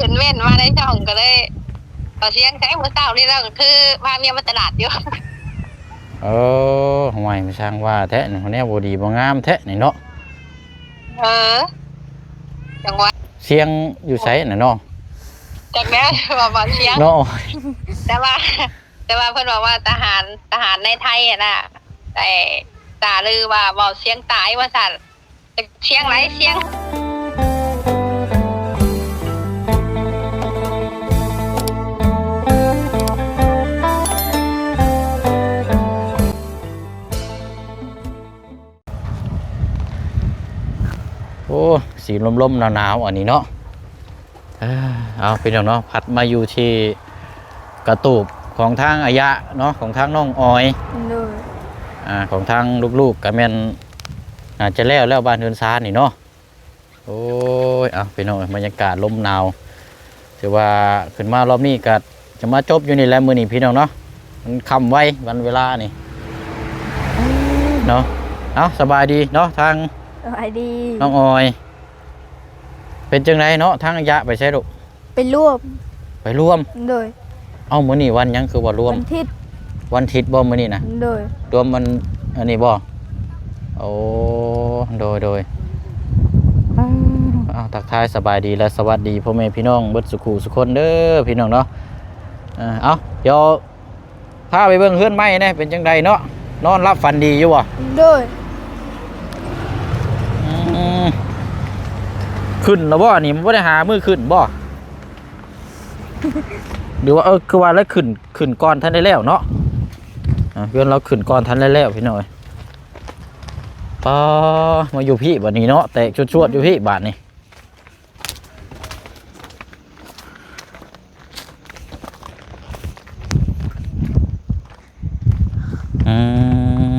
ເຫັນເມັ້ນມາໃນຊ່ອງ ກໍເລີຍ ເອົາສຽງໃສ່ມື້ເຊົ້ານີ້ແລ້ວ ກໍຄືພາເມຍມາຕະຫຼາດຢູ່. ໂອ້ ຫ້ວຍ ມາຊ່າງວ່າແທ້ນີ້ ແນວບໍ່ດີບໍ່ງາມແທ້ນີ້ເນາະ. ເອີ ຈັ່ງວ່າ ສຽງຢູ່ໃສນະເນາະ? ຈັກແລ້ວ ວ່າບໍ່ສຽງເນາະ. ແຕ່ວ່າ ແຕ່ວ່າເພິ່ນບອກວ່າທະຫານ ທະຫານໃນໄທຫັ້ນນະ ໄດ້ລ່າລືວ່າເວົ້າສຽງຕາຍວ່າຊັ້ນ. ສຽງຫຼາຍສຽງ. ໂອ້ ສີລົມໆ ໜາວໆ ອັນນີ້ເນາະ. ເອີ ເອົາ ພີ່ນ້ອງເນາະ ພັດມາຢູ່ທີ່ກະຕູບຂອງທາງອາຍະເນາະ ຂອງທາງນ້ອງອອຍ. ໂດຍ ອ່າ ຂອງທາງລູກໆ ກໍແມ່ນ ໜ້າຈະແລ້ວແລ້ວ ບ້ານເຮືອນຊານນີ້ເນາະ. ໂອ້ຍ ເອົາ ພີ່ນ້ອງເອີຍ ບັນຍາກາດລົມໜາວ ຖືວ່າຂຶ້ນມາລອບນີ້ກໍຈະມາຈົບຢູ່ນີ້ແຫຼະມື້ນີ້ ພີ່ນ້ອງເນາະ. ມັນຄ່ຳໄວ ວັນເວລານີ້ເນາະ. ເອົາ ສະບາຍດີເນາະ ທາງ ສະບາຍດີ ນ້ອງອອຍ. ເປັນຈັ່ງໃດເນາະ ທາງອາຍະໄປໃສລູກ? ໄປລວມ ໄປລວມ. ໂດຍ ເອົ້າ ມື້ນີ້ວັນຫຍັງຄືວ່າລວມ? ວັນທິດ ວັນທິດບໍ່ມື້ນີ້ນະ? ໂດຍ ລວມມັນອັນນີ້ບໍ່? ໂອ້ ໂດຍໆ. ເອົາ ທັກທາຍສະບາຍດີ ແລະ ສະຫວັດດີພໍ່ແມ່ພີ່ນ້ອງເບິດສູ່ຄູ່ສູ່ຄົນເດີ ພີ່ນ້ອງເນາະ. ເອົາ ດຽວ ພາໄປເບິ່ງເຮືອນໃໝ່ແດ່ ເປັນຈັ່ງໃດເນາະ? ນອນຫຼັບຝັນດີຢູ່ບໍ່? ໂດຍ ອືມ ຂຶ້ນແລ້ວບໍ່ນີ້? ບໍ່ໄດ້ຫາມື້ຂຶ້ນບໍ່? ຫຼືວ່າ ເອີ ຄືວ່າແລ້ວຂຶ້ນ ຂຶ້ນກ່ອນທັນໄດ້ແລ້ວເນາະ. ອ່າ ເຮືອນລາວຂຶ້ນກ່ອນທັນໄດ້ແລ້ວ ພີ່ນ້ອງເອີຍ. ປາ ມາຢູ່ພີ້ບາດນີ້ເນາະ ແຕກຊວດໆຢູ່ພີ້ບາດນີ້. ອືມ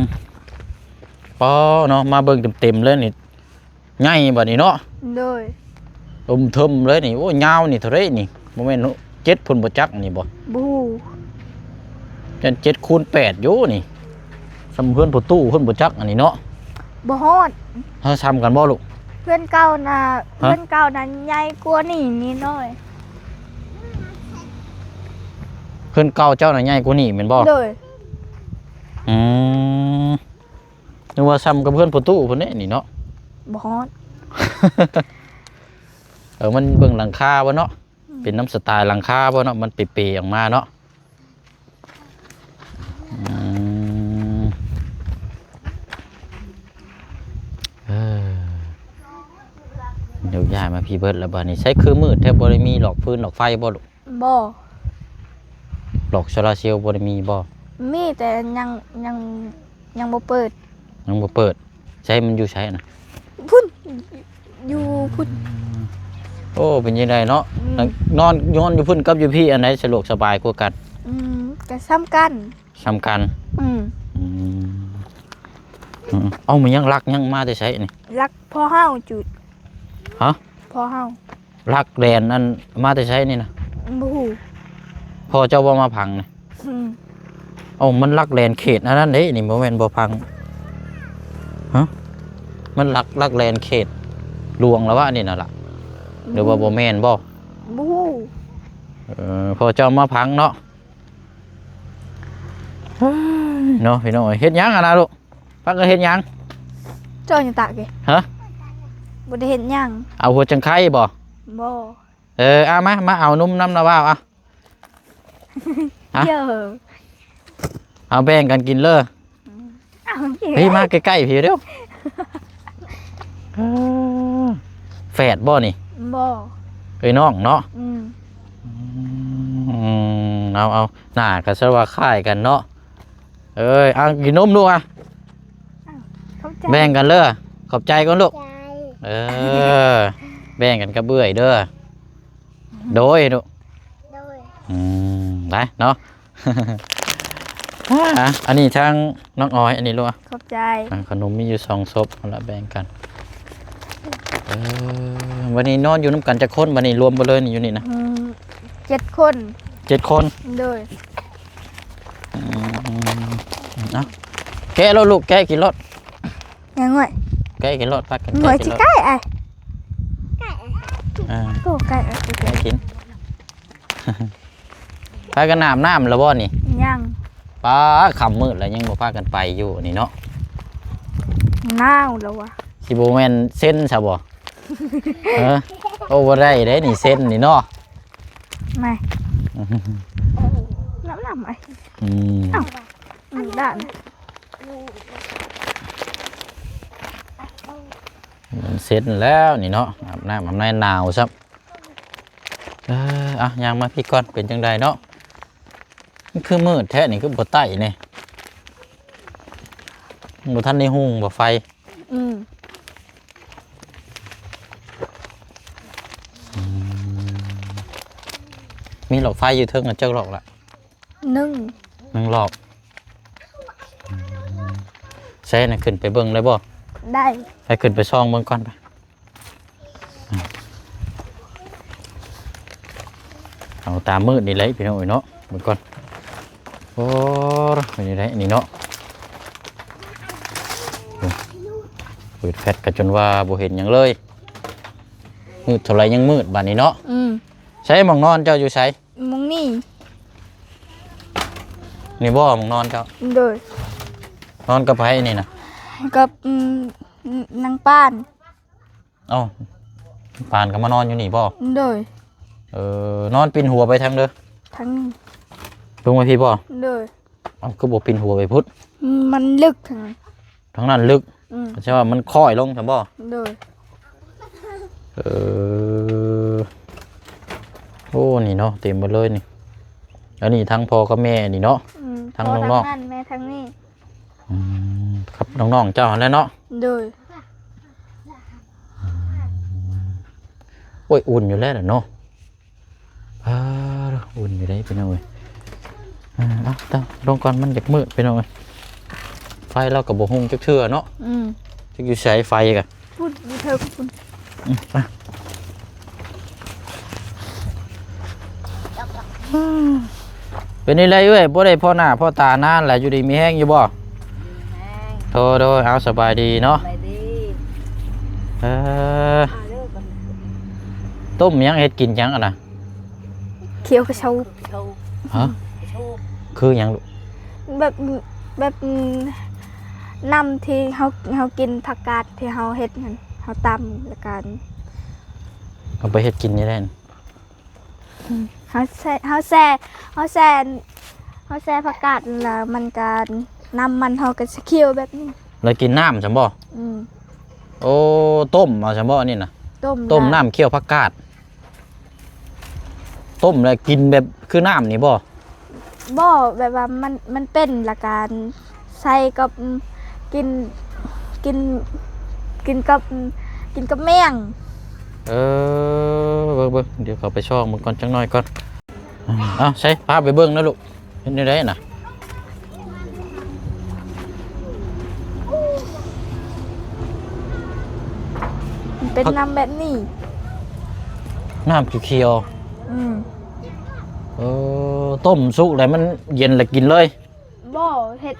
ປໍເນາະ ມາເບິ່ງເຕັມໆເລີຍນີ້ ໃຫຍ່ບາດນີ້ເນາະ. ໂດຍ ເຖິມເລີຍນີ້. ໂອ້ ຍາວນີ້ເທົ່າໃດນີ້? ບໍ່ແມ່ນເຈັດພຸ້ນບໍ່ຈັກນີ້ບໍ່? ບໍ່ຮູ້ ຢ້ານເຈັດຄູນແປດຢູ່ນີ້. ສ່ຳເຮືອນພໍ່ຕູ້ເພິ່ນບໍ່ຈັກອັນນີ້ເນາະ. ບໍ່ຮອດ. ເຮົາສ່ຳກັນບໍ່ລູກ? ເຮືອນເກົ່ານະ ຮະ? ເຮືອນເກົ່ານະໃຫຍ່ກວ່ານີ້ນິດໜ້ອຍ. ເຮືອນເກົ່າເຈົ້ານະໃຫຍ່ກວ່ານີ້ແມ່ນບໍ່? ໂດຍ. ອືມ ນຶກວ່າສ່ຳກັບເຮືອນພໍ່ຕູ້ເພິ່ນເດ້ນີ້ເນາະ. ບໍ່ຮອດ. ເອີ ມັນເບິ່ງຫຼັງຄາບໍ່ເນາະ? ອືມ ເປັນນຳສະຕາຍຫຼັງຄາບໍ່ເນາະ? ມັນເປໆອອກມາເນາະ. ອືມ ເອີ ດຽວຍ້າຍມາພີ້ເບິດແລ້ວບາດນີ້. ໃສຄືມືດແທ້ ບໍ່ໄດ້ມີຫຼອກຟືນຫຼອກໄຟບໍ່ລູກ? ບໍ່. ຫຼອກໂຊລາເຊວບໍ່ໄດ້ມີບໍ່? ມີ ແຕ່ຍັງ ຍັງ ຍັງບໍ່ເປີດ. ຍັງບໍ່ເປີດ. ໃສ ມັນຢູ່ໃສນະ? ພຸ້ນ ຢູ່ພຸ້ນ. ໂອ້ ເປັນຈັ່ງໃດເນາະ? ອືມ ນອນ ນອນຢູ່ພຸ້ນກັບຢູ່ພີ້ ອັນໃດສະດວກສະບາຍກວ່າກັນ? ອືມ ກໍສ່ຳກັນ. ສ່ຳກັນ. ອືມ ອືມ ເອົ້າ ມັນຍັງລັກ ຍັງມາແຕ່ໃສນີ້? ລັກພໍ່ເຮົາຈຸດ. ຮະ? ພໍ່ເຮົາ. ລັກແລນນັ້ນມາແຕ່ໃສນີ້ນະ? ບໍ່ຮູ້. ພໍ່ເຈົ້າບໍ່ມາພັງນະ? ອືມ ເອົ້າ ມັນລັກແລນເຂດອັນນັ້ນເດ້ນີ້ ບໍ່ແມ່ນບໍ່ພັງ. ຮະ? ມັນລັກ ລັກແລນເຂດຫຼວງລະວະນີ້ນະລະ ຫຼືວ່າບໍ່ແມ່ນບໍ່? ບໍ່ຮູ້. ເອີ ພໍ່ເຈົ້າມາພັງເນາະ. ເນາະ ພີ່ນ້ອງເອີຍ ເຮັດຫຍັງຫັ້ນນະລູກ? ພາກັນເຮັດຫຍັງ? ເຈົ້າຫຍັງຕາກເກ? ຮະ? ບໍ່ໄດ້ເຮັດຫຍັງ. ເອົາຫົວຈັງໄຄບໍ່? ບໍ່. ເອີ ເອົາມາ ມາເອົານົມນຳນະບ່າວ ເອົາ ຮະ? ເອີ ເອົາແບ່ງກັນກິນເລີ. ອືມ ເອົາ ພີ່ມາໃກ້ໆ ພີ່ເດີ້. ເອີ ແຝດບໍ່ນີ້? ບໍ່. ເອີຍ ນ້ອງເນາະ. ອືມ ອືມ ເອົາ ເອົາ ໜ້າກໍສະວ່າຄ້າຍກັນເນາະ. ເອີຍ ເອົາກິນນົມລູກອະ. ອ້າວ ຂອບໃຈ. ແບ່ງກັນເດີ ຂອບໃຈກ່ອນລູກ. ເອີ ແບ່ງກັນກັບເອື້ອຍເດີ. ໂດຍລູກ ໂດຍ. ອືມ ໄດ້ເນາະ. ອ່າ ອັນນີ້ທາງນ້ອງອອຍ ອັນນີ້ລູກ ຂອບໃຈ. ອ່າ ຂະໜົມມີຢູ່ສອງສົບ ເອົາລະແບ່ງກັນ. ເອີ ບັດນີ້ນອນຢູ່ນຳກັນຈັກຄົນ? ບັດນີ້ລວມເບິດເລີຍນີ້ ຢູ່ນີ້ນະ. ອືມ ເຈັດຄົນ. ເຈັດຄົນ. ໂດຍ. ອືມ ເອົາ ແກະໂລດລູກ ແກະກິນໂລດ. ຍັງຫວຍ ແກະກິນໂລດ ພາກັນແກະກິນໂລດ. ຫວຍຊິໄກ່ອ້າຍ ໄກ່ອ້າຍ. ອ່າ ໂອ້ ໄກ່ ໄກ່ກິນ. ພາກັນອາບນ້ຳແລ້ວບໍ່ນີ້? ຍັງ. ປ້າ ຄ່ຳມືດແລ້ວຍັງບໍ່ພາກັນໄປຢູ່ນີ້ເນາະ. ໜາວແລ້ວວະ. ຊິບໍ່ແມ່ນເຊັນຊະບໍ່? ເອີ ໂອ້ ບໍ່ໄດ້ເດ້ນີ້ ເຊັນນີ້ເນາະ. ມາ ນ້ຳ ນ້ຳ ອືມ ອ້າວ ອືມ ດ້ານ ມັນເຊັນແລ້ວນີ້ເນາະ. ອາບນ້ຳອາບໃນໜາວຊ້ຳ. ເອີ ອ່ະ ຍ່າງມາພີ້ກ່ອນ ເປັນຈັ່ງໃດເນາະ? ມັນຄືມືດແທ້ນີ້ ຄືບໍ່ໄຕ້ນີ້ ບໍ່ທັນໄດ້ຮຸ່ງບໍ່ໄຟ? ອືມ ອືມ ມີຫຼອກໄຟຢູ່ເທິງຫັ້ນຈັກຫຼອກລະ? ໜຶ່ງ ໜຶ່ງຫຼອກ. ອືມ ໃສ່ນະ ຂຶ້ນໄປເບິ່ງໄດ້ບໍ່? ໄດ້. ໃຫ້ຂຶ້ນໄປສ່ອງເບິ່ງກ່ອນໄປ. ເອົາຕາມມືດນີ້ແຫຼະພີ່ນ້ອງເອີຍເນາະ ເບິ່ງກ່ອນ. ໂອ້ ເປັນຈັ່ງໃດນີ້ເນາະ. ເປີດແຟດກໍຈົນວ່າບໍ່ເຫັນຫຍັງເລີຍ. ມືດເທົ່າໃດຍັງມືດບາດນີ້ເນາະ. ອືມ ໃສໝ່ອງນອນເຈົ້າຢູ່ໃສ? ໝ່ອງນີ້. ນີ້ບໍ່ໝ່ອງນອນເຈົ້າ? ໂດຍ. ນອນກັບໃຜນີ້ນະ? ກັບ ອືມ ນາງປານ. ເອົ້າ ປານກໍມານອນຢູ່ນີ້ບໍ່? ໂດຍ. ເອີ ນອນປິ່ນຫົວໄປທາງເດີ? ທາງນີ້. ລົງມາພີ້ບໍ່? ໂດຍ. ເອົ້າ ຄືບໍ່ປິ່ນຫົວໄປພຸ້ນ? ມັນເລິກທາງນັ້ນ. ທາງນັ້ນເລິກ? ອືມ ແສດງວ່າມັນຄ້ອຍລົງຊັ້ນບໍ່? ໂດຍ. ເອີ ໂອ້ ນີ້ເນາະ ເຕັມໝົດເລີຍນີ້. ອັນນີ້ທັງພໍ່ກັບແມ່ນີ້ເນາະ? ອືມ ທັງນ້ອງໆ ພໍ່ທາງນັ້ນ ແມ່ທາງນີ້. ອືມ ກັບນ້ອງໆເຈົ້າຫັ້ນແຫຼະເນາະ? ໂດຍ. ອືມ ໂອ້ຍ ອຸ່ນຢູ່ແລ້ວເນາະ. ອ່າ ອຸ່ນຢູ່ເດ້ພີ່ນ້ອງເອີຍ. ອ່າ ເອົາ ຕັ້ງລົງກ່ອນ ມັນຢາກມືດພີ່ນ້ອງເອີຍ. ໄຟລາວກໍບໍ່ຮຸ່ງຈັກເທື່ອເນາະ. ອືມ ຈັກຢູ່ໃສໄຟກະ. ພຸ້ນ ຢູ່ເທິງພຸ້ນ. ອືມ ໄປ. ເປັນຈັ່ງໃດເອື້ອຍ ບໍ່ໄດ້ພໍ້ໜ້າພໍ້ຕານານແຫຼະ ຢູ່ດີມີແຮງຢູ່ບໍ່? ມີແຮງ. ໂດຍ ໂດຍ ເອົາ ສະບາຍດີເນາະ. ສະບາຍດີ. ເອີ ຕົ້ມຫຍັງ ເຮັດກິນຫຍັງຫັ້ນນະ? ຂຽວກະເຊົາ. ຮະ? ຄືຫຍັງລູກ? ແບບ ແບບ ນ້ຳທີ່ເຮົາ ເຮົາກິນຜັກກາດທີ່ເຮົາເຮັດຫັ້ນ ເຮົາຕຳແລ້ວກະ ເອົາໄປເຮັດກິນນີ້ແຫຼະ. ເຮົາແຊ່ ເຮົາແຊ່ ເຮົາແຊ່ ເຮົາແຊ່ຜັກກາດແລ້ວມັນກະ ນ້ຳມັນເຮົາກະຊິຂຽວແບບນີ້. ແລ້ວກິນນ້ຳຊັ້ນບໍ່? ອືມ. ໂອ້ ຕົ້ມເອົາຊັ້ນບໍ່ອັນນີ້ນະ? ຕົ້ມ ຕົ້ມນ້ຳຂຽວຜັກກາດ. ຕົ້ມແລ້ວກິນແບບຄືນ້ຳນີ້ບໍ່? ບໍ່ ແບບວ່າມັນ ມັນເປັນລະກະໃສ່ກັບ ກິນ ກິນ ກິນກັບ ກິນກັບແມງ. ເອີ ເບິ່ງໆ ດຽວເຂົ້າໄປຊ່ອງເບິ່ງກ່ອນຈັກໜ້ອຍກ່ອນ. ເອົາ ໃສ່ ພາໄປເບິ່ງນະລູກ. ເຮັດແນວໃດນະ? ມັນເປັນນ້ຳແບບນີ້. ນ້ຳຂຽວໆ. ອືມ. ເອີ ຕົ້ມສຸກແລ້ວມັນເຢັນແລ້ວກິນເລີຍ? ບໍ່ ເຮັດ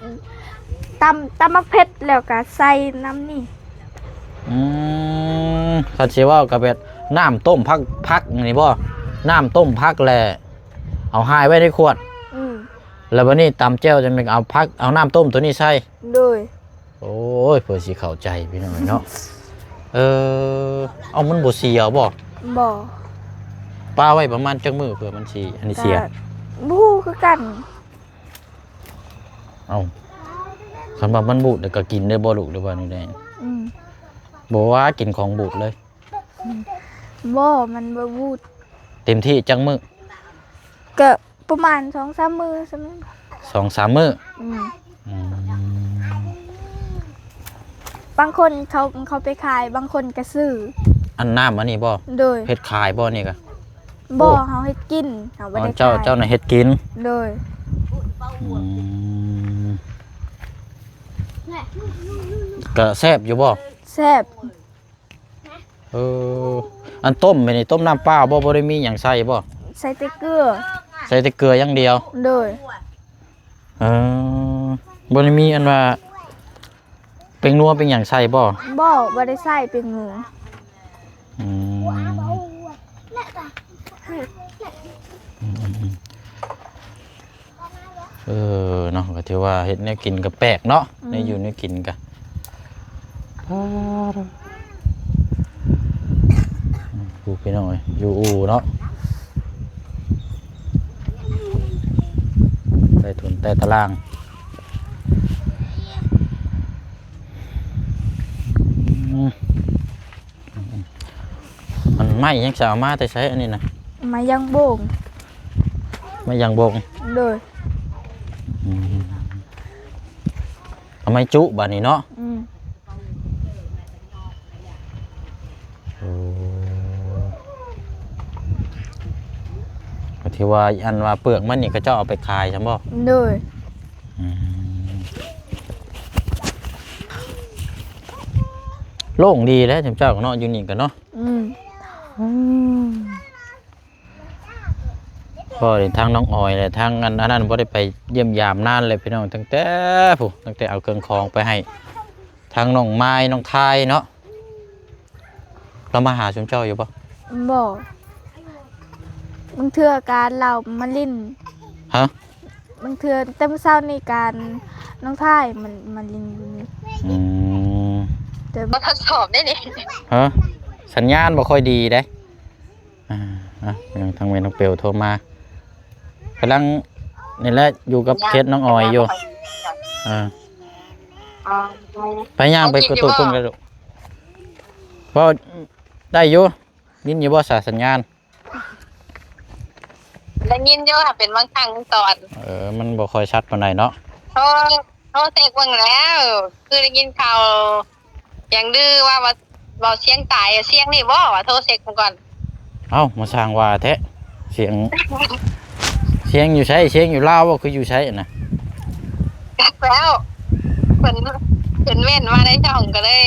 ຕຳ ຕຳໝາກເຜັດແລ້ວກະໃສ່ນ້ຳນີ້. ອືມ ຄັນຊິເວົ້າກະແບບນ້ຳຕົ້ມຜັກ ຜັກນີ້ບໍ່? ນ້ຳຕົ້ມຜັກແລ້ວເອົາຫາຍໄວ້ໃນຂວດ. ອືມ. ແລ້ວບາດນີ້ຕຳແຈ່ວຈັ່ງແມ່ນເອົາຜັກ ເອົານ້ຳຕົ້ມໂຕນີ້ໃສ່. ໂດຍ. ໂອ້ຍ ເພື່ອຊິເຂົ້າໃຈພີ່ນ້ອງເນາະ. ເອີ ເອົາ ມັນບໍ່ເສຍບໍ່? ບໍ່. ປະໄວ້ປະມານຈັກມື້ເພື່ອມັນຊິ ອັນນີ້ເສຍ? ກະບໍ່ຮູ້ຄືກັນ. ເອົ້າ ຄັນວ່າມັນບູດແລ້ວກະກິນໄດ້ບໍ່ລູກ ຫຼືວ່າແນວໃດ? ອືມ. ບໍ່ວ່າກິນຂອງບູດເລີຍ. ອືມ. ບໍ່ ມັນບໍ່ບູດ. ເຕັມທີ່ຈັກມື້? ກະປະມານສອງສາມມື້ຊັ້ນ. ສອງສາມມື້? ອືມ. ອືມ. ບາງຄົນເຂົາ ເຂົາໄປຂາຍ ບາງຄົນກະຊື້. ອັນນ້ຳອັນນີ້ບໍ່? ໂດຍ. ເຮັດຂາຍບໍ່ນີ້ກະ? ບໍ່. ໂອ້ ເຮົາເຮັດກິນ ເຮົາບໍ່ໄດ້ຂາຍ. ອໍ ເຈົ້າ ເຈົ້ານະເຮັດກິນ. ໂດຍ. ອືມ. ກະແຊບຢູ່ບໍ່? ແຊບ. ເອີ ອັນຕົ້ມແບບນີ້ ຕົ້ມນ້ຳເປົ່າບໍ່? ບໍ່ໄດ້ມີຫຍັງໃສ່ບໍ່? ໃສ່ແຕ່ເກືອ. ໃສ່ແຕ່ເກືອຢ່າງດຽວ? ໂດຍ. ເອີ ບໍ່ໄດ້ມີອັນວ່າແປ້ງນົວແປ້ງຫຍັງໃສ່ບໍ່? ບໍ່ ບໍ່ໄດ້ໃສ່ແປ້ງນົວ. ອືມ. ອືມໆໆ ເອີ ເນາະ ກໍຖືວ່າເຮັດແນວກິນກໍແປກເນາະ ອືມ ແນວຢູ່ແນວກິນກໍ ອືມ ຜູ້ພີ່ນ້ອງເອີຍ ຢູ່ອູ່ເນາະ ໃຕ້ຖົນໃຕ້ຕາລ່າງ ອືມ. ອັນໄມ້ຫຍັງ ຈະເອົາມາແຕ່ໃສອັນນີ້ນະ? ໄມ້ຢາງໂບງ ໄມ້ຢາງໂບງ ໂດຍ ອືມ ເອົາໄມ້ຈຸບາດນີ້ເນາະ ອືມ ໂອ້ ກໍຖືວ່າອັນວ່າເປືອກມັນນີ້ ເຂົາເຈົ້າເອົາໄປຂາຍຊັ້ນບໍ່? ໂດຍ ອືມ ໂລ່ງດີແຫຼະ ເຈົ້າເນາະ ຢູ່ນີ້ກໍເນາະ ອືມ ອືມ ພໍດີທາງນ້ອງອອຍ ແລະ ທາງອັນ ອັນນັ້ນບໍ່ໄດ້ໄປຢ້ຽມຢາມນານແລ້ວພີ່ນ້ອງ ຕັ້ງແຕ່ພຸ້ນ ຕັ້ງແຕ່ເອົາເຄື່ອງຂອງໄປໃຫ້ທາງນ້ອງມາຍ ນ້ອງທາຍເນາະ ລາວມາຫາຊຸມເຈົ້າຢູ່ບໍ່? ບໍ່ ບາງເທື່ອກະລາວມາຫຼິ້ນ ຮະ? ບາງເທື່ອ ແຕ່ມື້ເຊົ້ານີ້ກະນ້ອງທາຍມັນມາຫຼິ້ນຢູ່ນີ້ ອືມ ແຕ່ ບໍ່ທົດສອບເດ້ນີ້ ຮະ? ສັນຍານບໍ່ຄ່ອຍດີເດ້ ອ່າ ອ່າ ທາງແມ່ນ້ອງເປວໂທມາ ກຳລັງນີ້ແຫຼະ ຢູ່ກັບເຂດນ້ອງອອຍຢູ່ ເອີ ໄປຍ່າງໄປປະຕູພຸ້ນກໍໄດ້ລູກ ເວົ້າໄດ້ຢູ່ ຍິນຢູ່ບໍ່ສາ ສັນຍານ? ໄດ້ຍິນຢູ່ ຫາກເປັນບາງຄັ້ງບາງຕອນ ເອີ ມັນບໍ່ຄ່ອຍຊັດປານໃດເນາະ ໂທ ໂທເຊັກເບິ່ງແລ້ວ ຄືໄດ້ຍິນຂ່າວຫຍັງລືວ່າ ວ່າ ເວົ້າສຽງຕາຍ ສຽງນີ້ບໍ່ ວ່າໂທເຊັກເບິ່ງກ່ອນ ເອົ້າ ມາຊ່າງວ່າແທ້ ສຽງ ສຽງຢູ່ໃສ ສຽງຢູ່ລາວບໍ່ ຄືຢູ່ໃສນະ? ຈັກແລ້ວ ເພິ່ນ ເພິ່ນເມັ້ນມາໃນຊ່ອງ ກໍເລີຍ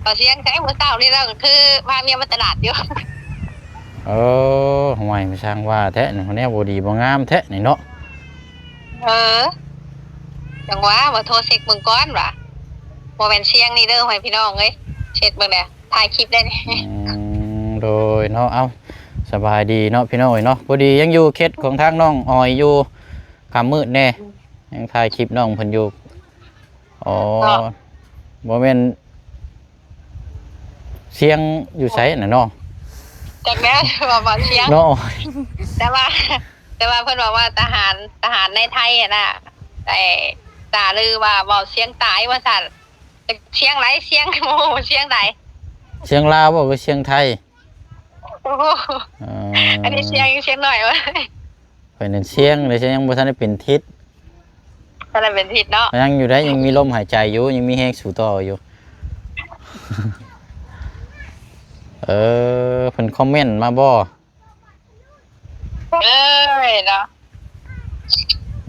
ວ່າສຽງໃສ ມື້ເຊົ້ານີ້ລາວກໍຄືພາເມຍມາຕະຫຼາດຢູ່ ເອີ ຫ້ວຍ ມາຊ່າງວ່າແທ້ ແນວບໍ່ດີບໍ່ງາມແທ້ນີ້ເນາະ ເອີ ຈັ່ງວ່າ ວ່າໂທເຊັກເບິ່ງກ່ອນວ່າ ບໍ່ແມ່ນສຽງນີ້ເດີ ພໍ່ແມ່ພີ່ນ້ອງເອີຍ ເຊັກເບິ່ງແດ່ ຖ່າຍຄລິບໄດ້ນີ້ ອືມ ໂດຍເນາະ ເອົ້າ ສະບາຍດີເນາະ ພີ່ນ້ອງເອີຍເນາະ ພໍດີຍັງຢູ່ເຂດຂອງທາງນ້ອງອອຍຢູ່ ຄ່ຳມືດແດ່ ອືມ ຍັງຖ່າຍຄລິບນ້ອງເພິ່ນຢູ່ ອໍ ບໍ່ແມ່ນ ສຽງຢູ່ໃສນະເນາະ ຈັກແລ້ວ ວ່າ ວ່າສຽງເນາະ ແຕ່ວ່າ ແຕ່ວ່າເພິ່ນບອກວ່າທະຫານ ທະຫານໃນໄທຫັ້ນນະ ໄດ້ຕາລືວ່າເວົ້າສຽງຕາຍວ່າຊັ້ນ ສຽງໃດ ສຽງ ໂອ້ ສຽງໃດ ສຽງລາວບໍ່ ຫຼືສຽງໄທ? ໂອ້ໂຫ ເອີ ອັນນີ້ສຽງ ສຽງໜ້ອຍວະ ຂ້ອຍນັ້ນສຽງເລີຍ ຍັງບໍ່ທັນໄດ້ເປັນທິດ ບໍ່ທັນໄດ້ເປັນທິດເນາະ ຍັງຢູ່ໄດ໋ ຍັງມີລົມຫາຍໃຈຢູ່ ຍັງມີແຮງສູ້ຕໍ່ຢູ່ ເອີ ເພິ່ນຄອມເມັນມາບໍ່? ເອີຍເນາະ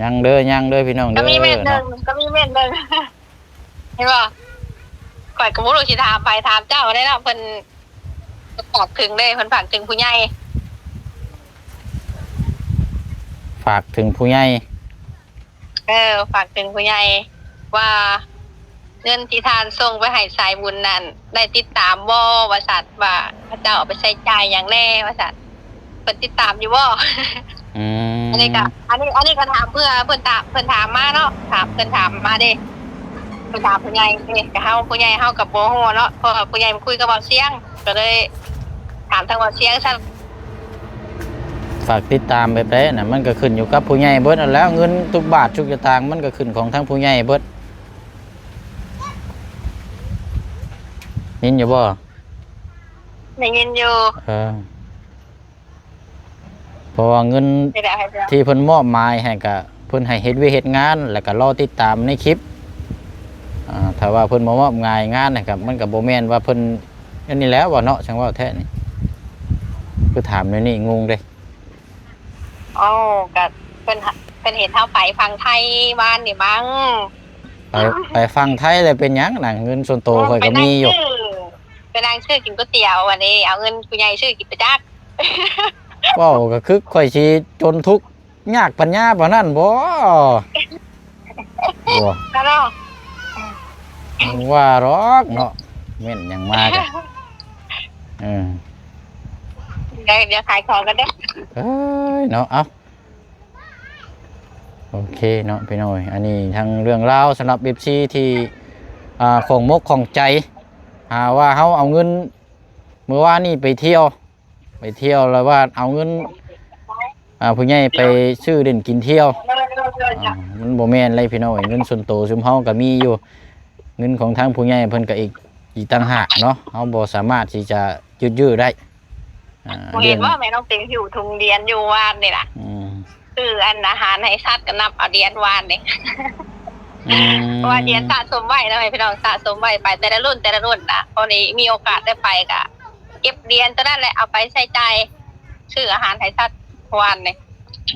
ຍັງເດີ ຍັງເດີ ພີ່ນ້ອງເດີ ກໍມີເມັນໜຶ່ງ ເນາະ ກໍມີເມັນໜຶ່ງ ເຫັນບໍ່? ຂ້ອຍກໍບໍ່ຮູ້ຊິຖາມໃຜ ຖາມເຈົ້າໄດ້ເນາະ ເພິ່ນ ຝາກເຖິງເດ້ ເພິ່ນຝາກເຖິງຜູ້ໃຫຍ່ ຝາກເຖິງຜູ້ໃຫຍ່ ເອີ ຝາກເຖິງຜູ້ໃຫຍ່ວ່າ ເງິນທີ່ທ່ານສົ່ງໄປໃຫ້ສາຍບຸນນັ້ນ ໄດ້ຕິດຕາມບໍ່ ວ່າຊັ້ນ ວ່າເຂົາເຈົ້າເອົາໄປໃຊ້ຈ່າຍຫຍັງແດ່ ວ່າຊັ້ນ ເພິ່ນຕິດຕາມຢູ່ບໍ່? ອືມ ອັນນີ້ກໍ ອັນນີ້ ອັນນີ້ກໍຖາມເພື່ອ ເພິ່ນຖາມ ເພິ່ນຖາມມາເນາະ ຖາມ ເພິ່ນຖາມມາເດ້ ເພິ່ນຖາມຜູ້ໃຫຍ່ເດ້ ແຕ່ເຮົາ ຜູ້ໃຫຍ່ເຮົາກໍບໍ່ຮູ້ເນາະ ເພາະວ່າຜູ້ໃຫຍ່ມາຄຸຍກັບເບົາຊຽງ ກໍເລີຍຖາມທາງເບົາຊຽງຊັ້ນ ຝາກຕິດຕາມແບບໃດນະ ມັນກໍຂຶ້ນຢູ່ກັບຜູ້ໃຫຍ່ເບິດຫັ້ນແຫຼ້ວ ເງິນທຸກບາດທຸກສະຕາງ ມັນກໍຂຶ້ນຂອງທາງຜູ້ໃຫຍ່ເບິດ ຍິນຢູ່ບໍ່? ໄດ້ຍິນຢູ່ ເອີ ເພາະວ່າເງິນທີ່ເພິ່ນມອບໝາຍໃຫ້ ກະເພິ່ນໃຫ້ເຮັດວຽກເຮັດງານ ແລ້ວກະລໍຕິດຕາມໃນຄລິບ ອາ ຖ້າວ່າເພິ່ນບໍ່ມອບງາຍງານໃຫ້ ກະມັນກະບໍ່ແມ່ນວ່າເພິ່ນ ອັນນີ້ແຫຼະວ່າເນາະ ຈັ່ງເວົ້າແທ້ນີ້ ຄືຖາມແນວນີ້ ງົງເດ້. ເອົ້າ ກະເພິ່ນ ເພິ່ນເຫັນເຮົາໄປຝັ່ງໄທວານນີ້ມັ້ງ ໄປ ໄປຝັ່ງໄທແລ້ວເປັນຫຍັງນະ? ເງິນສ່ວນໂຕຂ້ອຍກໍມີຢູ່ ໄປນັ່ງຊື້ ໄປນັ່ງຊື້ກິນກ໋ວຍຕຽວອັນນີ້ ເອົາເງິນຜູ້ໃຫຍ່ຊື້ກິນໄປຈັກ ເວົ້າກໍຄືຂ້ອຍຊິຈົນທຸກຍາກປັນຍາປານນັ້ນບໍ? ບໍ່ ກະເນາະ ວ່າດອກເນາະ ເມັ້ນຫຍັງມາກະ ເອີ ດຽວ ດຽວຂາຍຂອງກັນເດີ້. ເອີຍເນາະ ເອົ້າ ໂອເຄເນາະພີ່ນ້ອງເອີຍ ອັນນີ້ທັງເລື່ອງລາວສຳລັບເອັຟຊີທີ່ ອ່າ ຂອງມົກຂອງໃຈ ຫາວ່າເຮົາເອົາເງິນ ມື້ວານນີ້ໄປທ່ຽວ ໄປທ່ຽວແລ້ວວ່າເອົາເງິນ ອ່າ ຜູ້ໃຫຍ່ໄປຊື້ຫຼິ້ນກິນທ່ຽວ ອ່າ ມັນບໍ່ແມ່ນເລີຍພີ່ນ້ອງເອີຍ ເງິນສ່ວນໂຕຊຸມເຮົາກໍມີຢູ່ ເງິນຂອງທາງຜູ້ໃຫຍ່ເພິ່ນກໍອີກ ອີກຕ່າງຫາກເນາະ ເຮົາບໍ່ສາມາດທີ່ຈະຍືດເຍື້ອໄດ້. ອ່າ ບໍ່ເຫັນບໍ່ ແມ່ນ້ອງເປັງຫິ້ວຖົງດຽນຢູ່ວານນີ້ນະ ອືມ ຊື້ອັນອາຫານໃຫ້ສັດ ກໍນັບເອົາດຽນວານນີ້ ອືມ ເພາະວ່າດຽນສະສົມໄວ້ເນາະ ໃຫ້ພີ່ນ້ອງສະສົມໄວ້ ໄປແຕ່ລະລຸ້ນແຕ່ລະລຸ້ນນະ ພໍດີມີໂອກາດໄດ້ໄປ ກໍເກັບດຽນຕົວນັ້ນແຫຼະ ເອົາໄປໃຊ້ຈ່າຍ ຊື້ອາຫານໃຫ້ສັດວານນີ້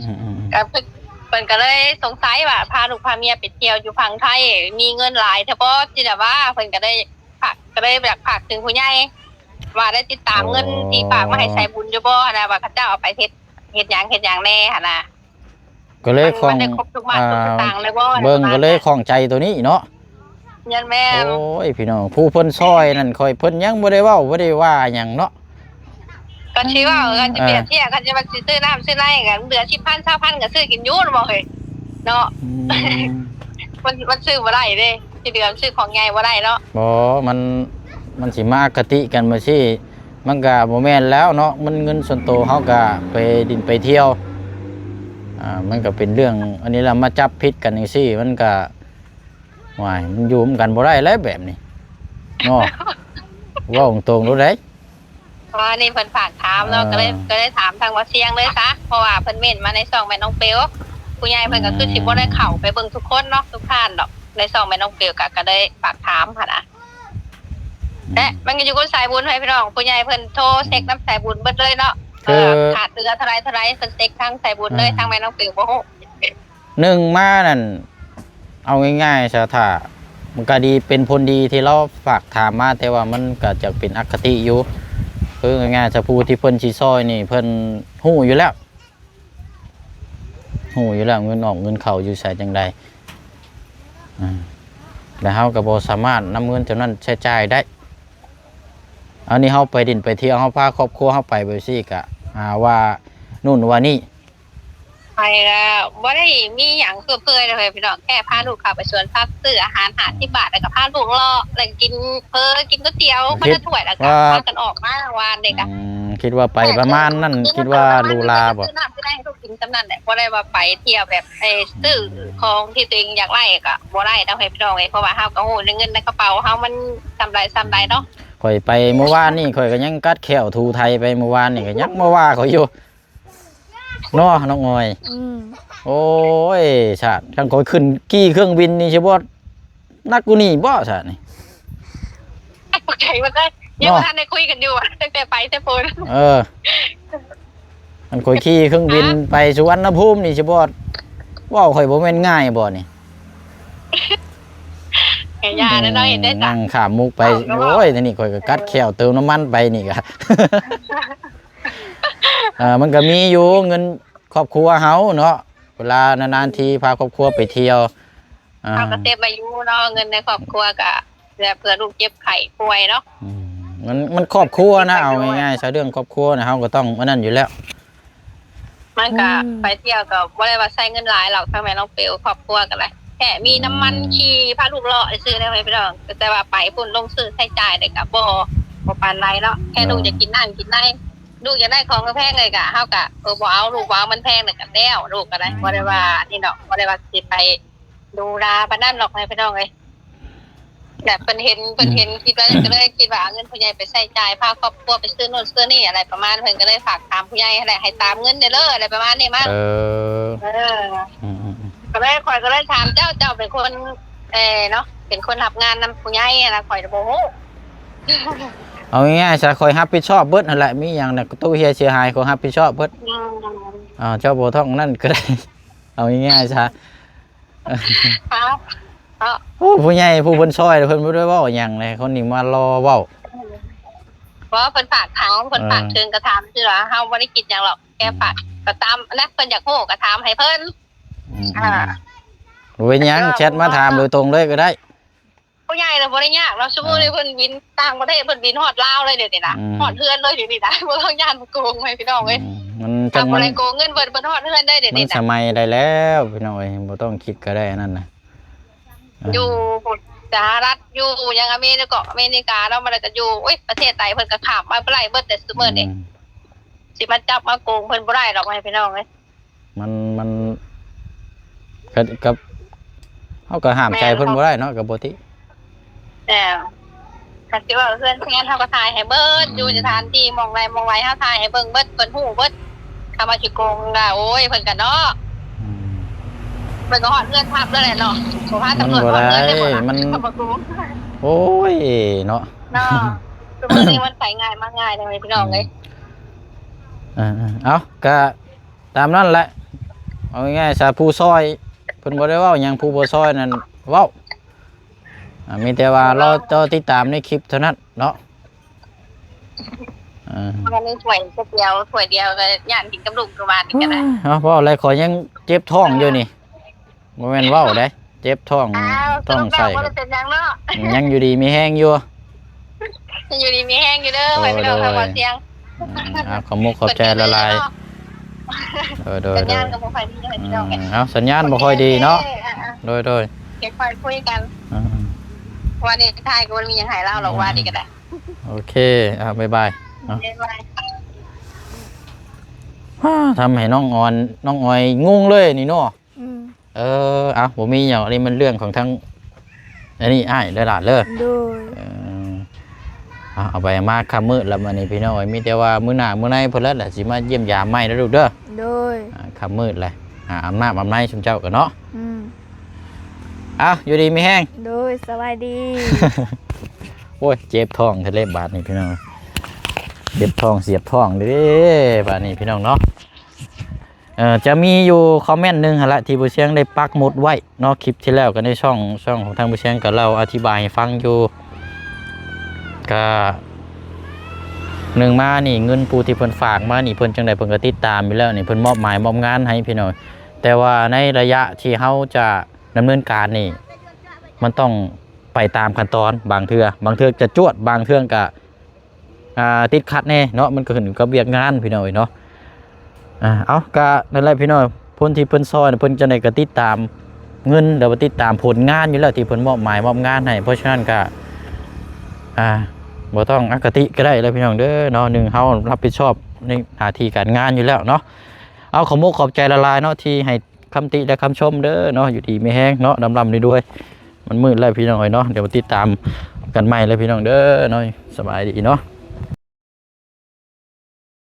ອືມໆໆ ກໍເພິ່ນ ເພິ່ນກໍເລີຍສົງໄສວ່າ ພາລູກພາເມຍໄປທ່ຽວຢູ່ຝັ່ງໄທ ມີເງິນຫຼາຍແທ້ບໍ່ ຊິແບບວ່າ ເພິ່ນກໍໄດ້ ຝາກ ກໍເລີຍຢາກຝາກເຖິງຜູ້ໃຫຍ່ ວ່າໄດ້ຕິດຕາມເງິນ ອໍ ທີ່ຝາກມາໃຫ້ສາຍບຸນຢູ່ບໍ່ຫັ້ນນະ ວ່າເຂົາເຈົ້າເອົາໄປເຮັດ ເຮັດຫຍັງ ເຮັດຫຍັງແດ່ຫັ້ນນະ ກໍເລີຍ ມັນ ຂ້ອງ ມັນໄດ້ຄົບທຸກບາດ ອ່າ ທຸກສະຕາງເລີຍບໍ່ ເບິ່ງກໍເລີຍຂ້ອງໃຈໂຕນີ້ເນາະ. ແມ່ນໆ ໂອ້ຍ ພີ່ນ້ອງ ຜູ້ເພິ່ນຊ່ອຍນັ້ນ ຂ້ອຍ ເພິ່ນຍັງບໍ່ໄດ້ເວົ້າ ບໍ່ໄດ້ວ່າຫຍັງເນາະ. ກໍຊິເວົ້າ ເອີ ກໍຊິປຽບທຽບ ຄັນຊິວ່າຊິຊື້ນ້ຳຊື້ໃນກໍເດືອນສິບພັນ ຊາວພັນ ກໍຊື້ກິນຢູ່ແມ່ນບໍ່ເຮີ້ຍ ເນາະ. ອືມ ມັນ ມັນຊື້ບໍ່ໄດ້ເດ້ ຊິເດືອນຊື້ຂອງໃຫຍ່ບໍ່ໄດ້ເນາະ. ບໍ່ ມັນ ມັນຊິມາອະຄະຕິກັນແບບຊີ້ ມັນກໍບໍ່ແມ່ນແລ້ວເນາະ ມັນເງິນສ່ວນໂຕເຮົາກໍໄປຫຼິ້ນໄປທ່ຽວ ອ່າ ມັນກໍເປັນເລື່ອງອັນນີ້ລະ ມາຈັບຜິດກັນຈັ່ງຊີ້ ມັນກໍ ໂອ້ຍ ມັນຢູ່ນຳກັນບໍ່ໄດ້ແລ້ວແບບນີ້ເນາະ ເວົ້າຕົງໆໂລດເດ້. ເພາະວ່ານີ້ເພິ່ນຝາກຖາມເນາະ ເອີ ກໍເລີຍ ກໍເລີຍຖາມທາງບ່າວຊຽງເລີຍຊະ ເພາະວ່າເພິ່ນເມັ້ນມາໃນຊ່ອງແມ່ນ້ອງເປວ ຜູ້ໃຫຍ່ເພິ່ນກໍຄືຊິບໍ່ໄດ້ເຂົ້າໄປເບິ່ງທຸກຄົນເນາະ ທຸກທ່ານດອກ ໃນຊ່ອງແມ່ນ້ອງເປວ ກໍ ກໍເລີຍຝາກຖາມຫັ້ນນະ. ອືມ ແລະມັນກໍຢູ່ກັບສາຍບຸນໃຫ້ພີ່ນ້ອງ ຜູ້ໃຫຍ່ເພິ່ນໂທເຊັກນຳສາຍບຸນເບິດເລີຍເນາະ ຄື ເອີ ຂາດເຫຼືອເທົ່າໃດເທົ່າໃດ ເພິ່ນເຊັກທາງສາຍບຸນເລີຍ ອ່າ ທາງແມ່ນ້ອງເປວບໍ່ຮູ້. ໜຶ່ງມານັ້ນ ເອົາງ່າຍໆຊະ ຖ້າມັນກໍດີ ເປັນຜົນດີທີ່ລາວຝາກຖາມມາ ແຕ່ວ່າມັນກໍຈະເປັນອະຄະຕິຢູ່ ຄືງ່າຍໆຊະ ຜູ້ທີ່ເພິ່ນຊິຊ່ອຍນີ້ ເພິ່ນຮູ້ຢູ່ແລ້ວ ຮູ້ຢູ່ແລ້ວເງິນອອກເງິນເຂົ້າຢູ່ໃສຈັ່ງໃດ ອ່າ ແລະເຮົາກໍບໍ່ສາມາດນຳເງິນຈຳນວນນັ້ນໃຊ້ຈ່າຍໄດ້. ອັນນີ້ເຮົາໄປຫຼິ້ນໄປທ່ຽວ ເຮົາພາຄອບຄົວເຮົາໄປແບບຊີ້ ກະຫາວ່າໂນ່ນວ່ານີ້ ໄປກໍບໍ່ໄດ້ມີຫຍັງຟຸມເຟືອຍເລີຍພີ່ນ້ອງ ແຄ່ພາລູກເຂົ້າໄປສວນຜັກ ຊື້ອາຫານຫ້າສິບບາດ ແລ້ວກໍພາລູກເລາະ ແລ້ວກໍກິນເຝີ ກິນກ໋ວຍຕຽວຄົນລະຖ້ວຍ ແລ້ວກໍພາກັນອອກມາວານນີ້ກໍ ອືມ ຄິດວ່າໄປປະມານນັ້ນ ຄິດວ່າຫຼູຫຼາບໍ່ ຊື້ນ້ຳຊື້ໃນໃຫ້ລູກກິນສ່ຳນັ້ນແຫຼະ ບໍ່ໄດ້ວ່າໄປທ່ຽວແບບ ໄປຊື້ຂອງທີ່ຕົວເອງຢາກໄດ້ກໍບໍ່ໄດ້ເນາະ ພີ່ນ້ອງເອີຍ ເພາະວ່າເຮົາກໍຮູ້ໃນເງິນໃນກະເປົາເຮົາມັນສ່ຳໃດສ່ຳໃດເນາະ. ຂ້ອຍໄປມື້ວານນີ້ ຂ້ອຍກໍຍັງກັດແຂ້ວຖູໄຖໄປ ມື້ວານນີ້ກໍຍັງມາວ່າຂ້ອຍຢູ່ ເນາະ ນ້ອງອອຍ. ອືມ ໂອ້ຍ ຊາດ ຄັນຂ້ອຍຂຶ້ນຂີ່ເຄື່ອງບິນນີ້ຊິບໍ່ໜັກກວ່ານີ້ບໍ່ຊາດນີ້? ຕົກໃຈໝົດເລີຍ ຍັງບໍ່ທັນໄດ້ຄຸຍກັນຢູ່ ຕັ້ງແຕ່ໄປແຕ່ພຸ້ນ ເອີ ຄັນຂ້ອຍຂີ່ເຄື່ອງບິນໄປສຸວັນນະພູມນີ້ຊິບໍ່ ເວົ້າຂ້ອຍບໍ່ແມ່ນງ່າຍບໍ່ນີ້? ກໍຢ່າແລ້ວເນາະ ເຮັດໄດ້ ອືມ ສະ ນັ່ງຂ້າມມຸກໄປ ໂອ້ຍ ທີນີ້ຂ້ອຍກໍກັດແຂ້ວເຕີມນ້ຳມັນໄປນີ້ກໍ ເອີ ມັນກໍມີຢູ່ເງິນຄອບຄົວເຮົາເນາະ ເວລານານໆທີພາຄອບຄົວໄປທ່ຽວ ອ່າ ເຮົາກໍເກັບໄວ້ຢູ່ເນາະ ເງິນໃນຄອບຄົວກໍເພື່ອ ເພື່ອລູກເຈັບໄຂ້ປ່ວຍເນາະ ອືມ ມັນ ມັນຄອບຄົວນະ ເອົາງ່າຍໆຊະ ເລື່ອງຄອບຄົວນະ ເຮົາກໍຕ້ອງອັນນັ້ນຢູ່ແລ້ວ ມັນກໍ ອືມ ໄປທ່ຽວກໍບໍ່ໄດ້ວ່າໃຊ້ເງິນຫຼາຍດອກ ທາງແມ່ນ້ອງເປວ ຄອບຄົວກໍໄດ້ ແຄ່ມີນ້ຳມັນ ອືມ ຂີ່ພາລູກເລາະຊື່ໆ ນະ ພີ່ນ້ອງ ແຕ່ວ່າໄປພຸ້ນລົງຊື່ໃຊ້ຈ່າຍນີ້ກໍບໍ່ ບໍ່ປານໃດເນາະ ແຄ່ ເອີ ລູກຢາກກິນນ້ຳກິນໃນ ລູກຢາກໄດ້ຂອງແພງໆ ເລີຍກໍ ເຮົາກໍ ເອີ ບໍ່ເອົາ ລູກບໍ່ເອົາ ມັນແພງ ແລ້ວກໍແລ້ວ ລູກກໍໄດ້ ອືມ ບໍ່ໄດ້ວ່ານີ້ດອກ ບໍ່ໄດ້ວ່າຊິໄປ ຫຼູຫຼາປານນັ້ນດອກ ໃຫ້ພີ່ນ້ອງເອີຍ ແບບເພິ່ນເຫັນ ເພິ່ນເຫັນ ອືມ ຄິດວ່າ ກໍເລີຍຄິດວ່າເອົາເງິນຜູ້ໃຫຍ່ໄປໃຊ້ຈ່າຍ ພາຄອບຄົວໄປຊື້ໂນ່ນຊື້ນີ້ ອະໄລປະມານ ເພິ່ນກໍເລີຍຝາກຖາມຜູ້ໃຫຍ່ຫັ້ນແຫຼະ ໃຫ້ຕາມເງິນແດ່ເດີ ອະໄລປະມານນີ້ມາ ເອີ ເອີ ອືມໆໆ ກໍເລີຍ ຂ້ອຍກໍເລີຍຖາມເຈົ້າ ເຈົ້າເປັນຄົນ ເອີ ເນາະ ເປັນຄົນຮັບງານນຳຜູ້ໃຫຍ່ຫັ້ນນະ ຂ້ອຍບໍ່ຮູ້ ເອົາງ່າຍໆຊະ ຂ້ອຍຮັບຜິດຊອບເບິດຫັ້ນແຫຼະ ມີຫຍັງນະ ຕູ້ເຮຍເສຍຫາຍ ຂ້ອຍຮັບຜິດຊອບເບິດ ອືມ ເອົາ ເຈົ້າບໍ່ຕ້ອງນັ້ນກໍໄດ້ ເອົາງ່າຍໆຊະ ເອົາ ເອົາ ໂອ້ ຜູ້ໃຫຍ່ຜູ້ເພິ່ນຊ່ອຍ ເພິ່ນບໍ່ໄດ້ເວົ້າຫຍັງເລີຍ ຄົນນີ້ມາລໍເວົ້າ ເວົ້າ ເພິ່ນຝາກຖາມ ເພິ່ນ ເອີ ຝາກເຖິງກໍຖາມຊື່ວ່າ ເຮົາບໍ່ໄດ້ຄິດຫຍັງດອກ ແຄ່ຝາກ ອືມ ກໍຕາມນະ ເພິ່ນຢາກຮູ້ກໍຖາມໃຫ້ເພິ່ນ ອືມ ອ່າ ອືມ ບໍ່ເປັນຫຍັງ ເອີ ແຊັດມາຖາມໂດຍຕົງເລີຍກໍໄດ້ ໃຫຍ່ແລ້ວບໍ່ໄດ້ຍາກເນາະ ຊຸມື້ນີ້ ອ່າ ເພິ່ນບິນຕ່າງປະເທດ ເພິ່ນບິນຮອດລາວເລີຍດຽວນີ້ນະ ອືມ ຮອດເຮືອນເລີຍດຽວນີ້ນະ ບໍ່ຕ້ອງຢ້ານໂກງແມ່ພີ່ນ້ອງເອີຍ ອືມ ມັນ ຄັນບໍ່ໄດ້ໂກງເງິນເພິ່ນ ເພິ່ນຮອດເຮືອນເລີຍດຽວນີ້ນະ ມັນສະໄໝໃດແລ້ວພີ່ນ້ອງເອີຍ ບໍ່ຕ້ອງຄິດກໍໄດ້ອັນນັ້ນນະ ອ່າ ຢູ່ພຸ້ນ ສະຫະລັດ ຢູ່ຫຍັງ ອາເມລິກາ ອາເມລິກາເນາະ ມັນກໍຢູ່ ໂອ້ຍ ປະເທດໃດເພິ່ນກໍຂ້າມມາບໍ່ໄດ້ເບິດແຕ່ຊຸມື້ນີ້ ອືມ ຊິມາຈັບມາໂກງເພິ່ນບໍ່ໄດ້ດອກ ພໍ່ແມ່ພີ່ນ້ອງເອີຍ ມັນ ມັນ ກໍ ກໍ ເຮົາກໍຫ້າມໃຈເພິ່ນບໍ່ໄດ້ເນາະ ກໍບໍ່ຕິ ແມ່ນ ຄັນຊິເວົ້າເຮືອນແຊນເຮົາກໍຖ່າຍໃຫ້ເບິດ ອືມ ຢູ່ສະຖານທີ່ໝ່ອງໃດໝ່ອງໃດເຮົາຖ່າຍໃຫ້ເບິ່ງເບິດ ເພິ່ນຮູ້ເບິດ ຄຳວ່າຊິໂກງກໍ ໂອ້ຍ ເພິ່ນກໍເນາະ ອືມ ເພິ່ນກໍຮອດເຮືອນພັບແລ້ວແຫຼະເນາະ ບໍ່ພາຕຳຫຼວດຮອດເຮືອນເລີຍບໍ່ລະ ມັນ ເຂົາບໍ່ໂກງ ໂອ້ຍ ເນາະ ເນາະ ທຸກມື້ນີ້ມັນໄປງ່າຍມາງ່າຍເລີຍພີ່ນ້ອງເອີຍ ອືມ ເອີໆ ເອົາ ກະ ຕາມນັ້ນແຫຼະ ເອົາງ່າຍໆຊະ ຜູ້ຊ່ອຍເພິ່ນບໍ່ໄດ້ເວົ້າຫຍັງ ຜູ້ບໍ່ຊ່ອຍນັ້ນເວົ້າ ອ່າ ມີແຕ່ວ່າລໍລໍຕິດຕາມໃນຄລິບເທົ່ານັ້ນເນາະ ເອີ ວັນນີ້ຖ້ວຍດຽວ ຖ້ວຍດຽວກໍຢ້ານກິນກັບລູກຄືວ່ານີ້ກໍໄດ້ ເອົາ ເວົ້າແລ້ວຂ້ອຍຍັງເຈັບທ້ອງຢູ່ນີ້ ບໍ່ແມ່ນເວົ້າເດ້ ເຈັບທ້ອງ ທ້ອງໃສ່ ບໍ່ໄດ້ເປັນຫຍັງເນາະ ຍັງຢູ່ດີມີແຮງຢູ່ ຍັງຢູ່ດີມີແຮງຢູ່ເດີ ໂດຍ ພີ່ນ້ອງ ໂດຍ ທາງບ່ອນສຽງ ອືມ ອ່າ ຂອບມຸກຂອບໃຈຫຼາຍໆ ເພິ່ນກໍດີເນາະ ໂດຍ ໂດຍ ສັນຍານກໍບໍ່ຄ່ອຍດີເນາະ ອືມ ພີ່ນ້ອງ ເອົາ ສັນຍານບໍ່ຄ່ອຍດີເນາະ ໂອເຄ ອ່າໆ ໂດຍ ໂດຍ ເກັບໄວ້ຄຸຍກັນ ອ່າ ວັນນີ້ທ້າຍກໍບໍ່ມີຫຍັງໃຫ້ລາວດອກ ອ່າ ວ່ານີ້ກໍໄດ້ ໂອເຄ ອ່າ ບາຍບາຍເນາະ ບາຍບາຍ ອ່າ ທຳໃຫ້ນ້ອງອອນ ນ້ອງອອຍງົງເລີຍນີ້ເນາະ ອືມ ເອີ ເອົາ ບໍ່ມີຫຍັງ ອັນນີ້ມັນເລື່ອງຂອງທາງ ອັນນີ້ອ້າຍເດີຫຼານເດີ ໂດຍ ເອີ ເອົາ ເອົາໄປມາຄ່ຳມືດແລ້ວ ມື້ນີ້ພີ່ນ້ອງເອີຍ ມີແຕ່ວ່າມື້ໜ້າມື້ໃນພຸ້ນແຫຼະ ແລ້ວຊິມາຢ້ຽມຢາມໃໝ່ເດີລູກເດີ ໂດຍ ອ່າ ຄ່ຳມືດແລ້ວ ອ່າ ອາບນ້ຳອາບໃນຊຸມເຈົ້າກໍເນາະ ອືມ ເອົາ ຢູ່ດີມີແຮງ ໂດຍ ສະບາຍດີ ໂອ້ຍ ເຈັບທ້ອງແທ້ເລີຍບາດນີ້ພີ່ນ້ອງ ເຈັບທ້ອງສຽບທ້ອງເດ້ບາດນີ້ພີ່ນ້ອງເນາະ. ເອີ ຈະມີຢູ່ຄອມເມັນໜຶ່ງຫັ້ນລະ ທີ່ບໍ່ຊຽງໄດ້ປັກໝຸດໄວ້ເນາະ ຄລິບທີ່ແລ້ວກໍໃນຊ່ອງ ຊ່ອງຂອງທາງບໍ່ຊຽງກໍເລົ່າອະທິບາຍໃຫ້ຟັງຢູ່ ກະ ໜຶ່ງມານີ້ເງິນຜູ້ທີ່ເພິ່ນຝາກມານີ້ ເພິ່ນຈັ່ງໃດເພິ່ນກໍຕິດຕາມຢູ່ແລ້ວນີ້ ເພິ່ນມອບໝາຍມອບງານໃຫ້ພີ່ນ້ອງ ແຕ່ວ່າໃນໄລຍະທີ່ເຮົາຈະດຳເນີນການນີ້ ມັນຕ້ອງໄປຕາມຂັ້ນຕອນ ບາງເທື່ອ ບາງເທື່ອຈະຈວດ ບາງເທື່ອກະ ອ່າ ຕິດຂັດແດ່ເນາະ ມັນກໍຂຶ້ນຢູ່ກັບວຽກງານພີ່ນ້ອງເອີຍເນາະ ອ່າ ເອົາ ກະນັ້ນແຫຼະພີ່ນ້ອງ ຄົນທີ່ເພິ່ນຊ່ອຍເພິ່ນຈັ່ງໃດກໍຕິດຕາມເງິນ ຫຼືວ່າຕິດຕາມຜົນງານຢູ່ແລ້ວ ທີ່ເພິ່ນມອບໝາຍມອບງານໃຫ້ ເພາະສະນັ້ນກະ ອ່າ ບໍ່ຕ້ອງອະຄະຕິກໍໄດ້ແຫຼະພີ່ນ້ອງເດີເນາະ ໜຶ່ງເຮົາຮັບຜິດຊອບໃນໜ້າທີ່ການງານຢູ່ແລ້ວເນາະ ເອົາ ຂອບມຸກຂອບໃຈຫຼາຍໆເນາະ ທີ່ໃຫ້ຄຳຕິ ແລະ ຄຳຊົມເດີເນາະ ຢູ່ດີມີແຮງເນາະ ລ່ຳໆລວຍໆ ມັນມືດແລ້ວພີ່ນ້ອງເອີຍເນາະ ດຽວມາຕິດຕາມກັນໃໝ່ເລີຍພີ່ນ້ອງເດີເນາະ ສະບາຍດີເນາະ.